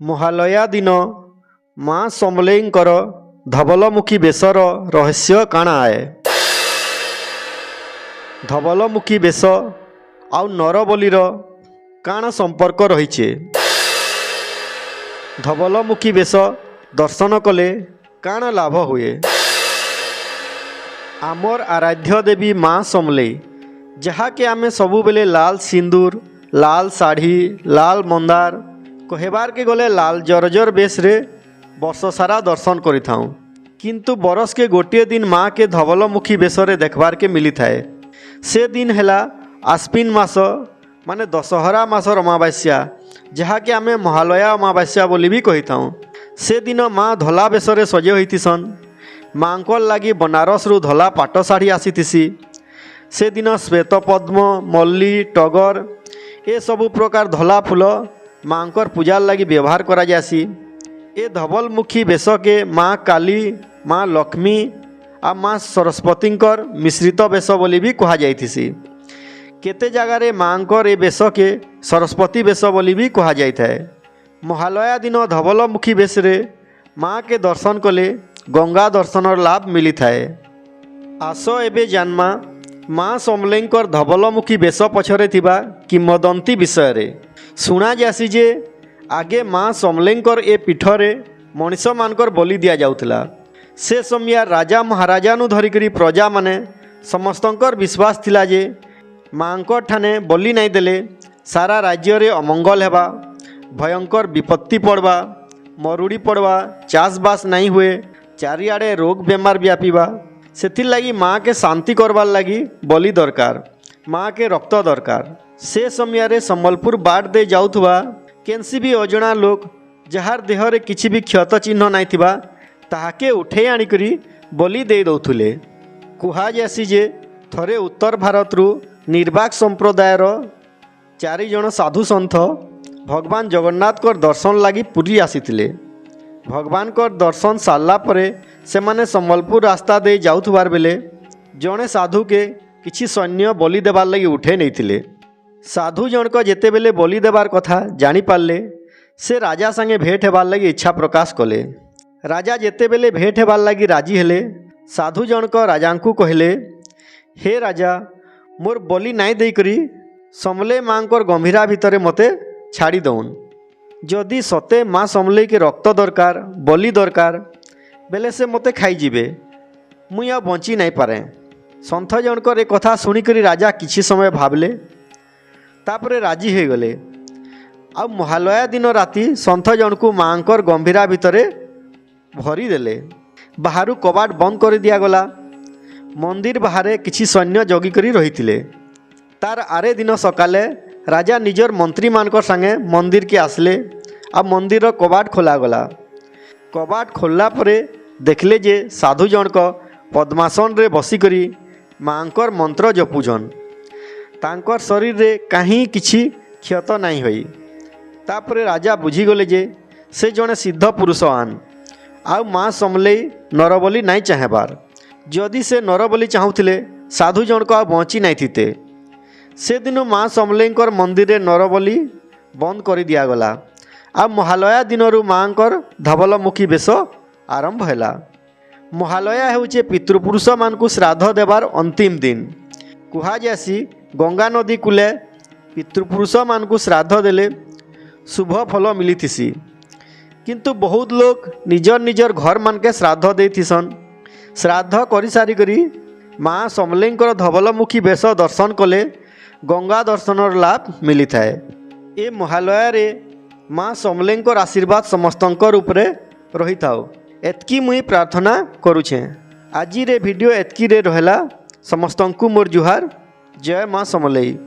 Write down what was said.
ମହାଲୟା ଦିନ ମା ସମଲେଇଙ୍କର ଧବଲମୁଖୀ ବେଶର ରହସ୍ୟ କାଣା ଆଏ? ଧବଲମୁଖୀ ବେଶ ଆଉ ନରବଲିର କାଣା ସମ୍ପର୍କ ରହିଛେ? ଧବଲମୁଖୀ ବେଶ ଦର୍ଶନ କଲେ କାଣା ଲାଭ ହୁଏ? ଆମର୍ ଆରାଧ୍ୟ ଦେବୀ ମା ସମଲେଇ, ଯାହାକେ ଆମେ ସବୁବେଲେ ଲାଲ ସିନ୍ଦୁର, ଲାଲ ଶାଢ଼ୀ, ଲାଲ ମନ୍ଦାର, କହିବାର୍କେ ଗଲେ ଲାଲ ଜରଜର ବେଶରେ ବର୍ଷ ସାରା ଦର୍ଶନ କରିଥାଉଁ। କିନ୍ତୁ ବରଷକେ ଗୋଟିଏ ଦିନ ମାକେ ଧବଲମୁଖୀ ବେଶରେ ଦେଖବାର୍କେ ମିଲିଥାଏ। ସେ ଦିନ ହେଲା ଆଶ୍ଵିନ ମାସ, ମାନେ ଦଶହରା ମାସର ଅମାବାସ୍ୟା, ଯାହାକି ଆମେ ମହାଲୟା ଅମାବାସ୍ୟା ବୋଲି ବି କହିଥାଉଁ। ସେଦିନ ମା ଧଲା ବେଶରେ ସଜେଇ ହୋଇଥିସନ୍। ମାଙ୍କର ଲାଗି ବନାରସରୁ ଧଲା ପାଟ ଶାଢ଼ୀ ଆସିଥିସି। ସେଦିନ ଶ୍ଵେତ ପଦ୍ମ, ମଲ୍ଲି, ଟଗର, ଏସବୁ ପ୍ରକାର ଧଲା ଫୁଲ ମାଙ୍କର ପୂଜାର ଲାଗି ବ୍ୟବହାର କରାଯାଏସି। ଏ ଧବଲମୁଖୀ ବେଶକେ ମା କାଳୀ, ମା ଲକ୍ଷ୍ମୀ ଆଉ ମା ସରସ୍ୱତୀଙ୍କର ମିଶ୍ରିତ ବେଶ ବୋଲି ବି କୁହାଯାଇଥିସି। କେତେ ଜାଗାରେ ମାଙ୍କର ଏ ବେଶକେ ସରସ୍ୱତୀ ବେଶ ବୋଲି ବି କୁହାଯାଇଥାଏ। ମହାଲୟା ଦିନ ଧବଲମୁଖୀ ବେଶରେ ମାକେ ଦର୍ଶନ କଲେ ଗଙ୍ଗା ଦର୍ଶନର ଲାଭ ମିଳିଥାଏ। ଆସ, ଏବେ ଜାନ୍ମା ମା ସମଲେଇଙ୍କର ଧବଲମୁଖୀ ବେଶ ପଛରେ ଥିବା କିମ୍ବଦନ୍ତୀ ବିଷୟରେ। ଶୁଣାଯାସି ଯେ ଆଗେ ମା ସମଲେଇଙ୍କର ଏ ପୀଠରେ ମଣିଷମାନଙ୍କର ବଲି ଦିଆଯାଉଥିଲା। ସେ ସମୟ ରାଜା ମହାରାଜାନୁ ଧରିକରି ପ୍ରଜାମାନେ ସମସ୍ତଙ୍କର ବିଶ୍ୱାସ ଥିଲା ଯେ ମାଙ୍କର ଠାନେ ବଲି ନାଇଁ ଦେଲେ ସାରା ରାଜ୍ୟରେ ଅମଙ୍ଗଲ ହେବା, ଭୟଙ୍କର ବିପତ୍ତି ପଡ଼ବା, ମରୁଡ଼ି ପଡ଼ବା, ଚାଷବାସ ନାଇଁ ହୁଏ, ଚାରିଆଡ଼େ ରୋଗ ବେମାର ବ୍ୟାପିବା। ସେଥିର୍ଲାଗି ମାଆକେ ଶାନ୍ତି କରବାର୍ ଲାଗି ବଲି ଦରକାର, ମାଆକେ ରକ୍ତ ଦରକାର। ସେ ସମୟରେ ସମ୍ବଲପୁର ବାଟ ଦେଇ ଯାଉଥିବା କେନ୍ସି ବି ଅଜଣା ଲୋକ, ଯାହାର ଦେହରେ କିଛି ବି କ୍ଷତ ଚିହ୍ନ ନାଇଁ ଥିବା, ତାହାକେ ଉଠେଇ ଆଣିକରି ବଲି ଦେଇ ଦଉଥିଲେ। କୁହାଯାଏସି ଯେ ଥରେ ଉତ୍ତର ଭାରତରୁ ନିର୍ବାକ ସମ୍ପ୍ରଦାୟର ଚାରିଜଣ ସାଧୁ ସନ୍ଥ ଭଗବାନ ଜଗନ୍ନାଥଙ୍କର ଦର୍ଶନ ଲାଗି ପୁରୀ ଆସିଥିଲେ। ଭଗବାନଙ୍କର ଦର୍ଶନ ସାରିଲା ପରେ ସେମାନେ ସମ୍ବଲପୁର ରାସ୍ତା ଦେଇ ଯାଉଥିବାର ବେଲେ ଜଣେ ସାଧୁକେ କିଛି ସୈନ୍ୟ ବଲି ଦେବାର୍ ଲାଗି ଉଠେଇ ନେଇଥିଲେ। ସାଧୁ ଜଣକ ଯେତେବେଲେ ବଲି ଦେବାର କଥା ଜାଣିପାରିଲେ, ସେ ରାଜା ସାଙ୍ଗେ ଭେଟ ହେବାର୍ ଲାଗି ଇଚ୍ଛା ପ୍ରକାଶ କଲେ। ରାଜା ଯେତେବେଲେ ଭେଟ ହେବାର୍ ଲାଗି ରାଜି ହେଲେ, ସାଧୁ ଜଣକ ରାଜାଙ୍କୁ କହିଲେ, "ହେ ରାଜା, ମୋର୍ ବଲି ନାଇଁ ଦେଇକରି ସମଲେଇ ମାଙ୍କର ଗମ୍ଭୀରା ଭିତରେ ମୋତେ ଛାଡ଼ି ଦଉନ୍। ଯଦି ସତେ ମା ସମଲେଇକେ ରକ୍ତ ଦରକାର, ବଲି ଦରକାର ବେଲେ ସେ ମୋତେ ଖାଇଯିବେ, ମୁଇଁ ଆଉ ବଞ୍ଚି ନାଇଁ ପାରେ।" ସନ୍ଥ ଜଣକର ଏ କଥା ଶୁଣିକରି ରାଜା କିଛି ସମୟ ଭାବିଲେ, ତାପରେ ରାଜି ହେଇଗଲେ। ଆଉ ମହାଲୟା ଦିନ ରାତି ସନ୍ଥ ଜଣକୁ ମାଙ୍କର ଗମ୍ଭୀରା ଭିତରେ ଭରିଦେଲେ। ବାହାରୁ କବାଟ ବନ୍ଦ କରି ଦିଆଗଲା। ମନ୍ଦିର ବାହାରେ କିଛି ସୈନ୍ୟ ଜଗିକରି ରହିଥିଲେ। ତାର ଆରେ ଦିନ ସକାଲେ ରାଜା ନିଜର ମନ୍ତ୍ରୀମାନଙ୍କର ସାଙ୍ଗେ ମନ୍ଦିରକେ ଆସିଲେ ଆଉ ମନ୍ଦିରର କବାଟ ଖୋଲାଗଲା। କବାଟ ଖୋଲିଲା ପରେ ଦେଖିଲେ ଯେ ସାଧୁ ଜଣକ ପଦ୍ମାସନରେ ବସିକରି ମାଙ୍କର ମନ୍ତ୍ର ଜପୁଛନ୍। ତାଙ୍କର ଶରୀରରେ କାହିଁ କିଛି କ୍ଷତ ନାଇଁ ହୋଇ। ତାପରେ ରାଜା ବୁଝିଗଲେ ଯେ ସେ ଜଣେ ସିଦ୍ଧ ପୁରୁଷ ଆନ୍ ଆଉ ମା ସମଲେଇ ନରବଲି ନାଇଁ ଚାହେଁବାର। ଯଦି ସେ ନରବଲି ଚାହୁଁଥିଲେ, ସାଧୁ ଜଣକ ଆଉ ବଞ୍ଚି ନାଇଁ ଥିତେ। ସେଦିନ ମା ସମଲେଇଙ୍କର ମନ୍ଦିରରେ ନରବଲି ବନ୍ଦ କରି ଦିଆଗଲା ଆଉ ମହାଲୟା ଦିନରୁ ମାଙ୍କର ଧବଲମୁଖୀ ବେଶ ଆରମ୍ଭ ହେଲା। ମହାଲୟା ହେଉଛି ପିତୃପୁରୁଷମାନଙ୍କୁ ଶ୍ରାଦ୍ଧ ଦେବାର ଅନ୍ତିମ ଦିନ। କୁହାଯାଏସି, ଗଙ୍ଗା ନଦୀ କୂଲେ ପିତୃପୁରୁଷମାନଙ୍କୁ ଶ୍ରାଦ୍ଧ ଦେଲେ ଶୁଭ ଫଳ ମିଳିଥିସି। କିନ୍ତୁ ବହୁତ ଲୋକ ନିଜର ନିଜର ଘରମାନକେ ଶ୍ରାଦ୍ଧ ଦେଇଥିସନ୍। ଶ୍ରାଦ୍ଧ କରିସାରିକରି ମା ସମଲେଇଙ୍କର ଧବଲମୁଖୀ ବେଶ ଦର୍ଶନ କଲେ ଗଙ୍ଗା ଦର୍ଶନର ଲାଭ ମିଳିଥାଏ। ଏ ମହାଲୟାରେ ମା ସମଲେଇଙ୍କର ଆଶୀର୍ବାଦ ସମସ୍ତଙ୍କର ଉପରେ ରହିଥାଉ, ଏତ୍କି ମୁଇଁ ପ୍ରାର୍ଥନା କରୁଛେଁ। ଆଜିର ଭିଡ଼ିଓ ଏତ୍କିରେ ରହିଲା। ସମସ୍ତଙ୍କୁ ମୋର ଜୁହାର। ଜୟ ମା ସମଲେଇ।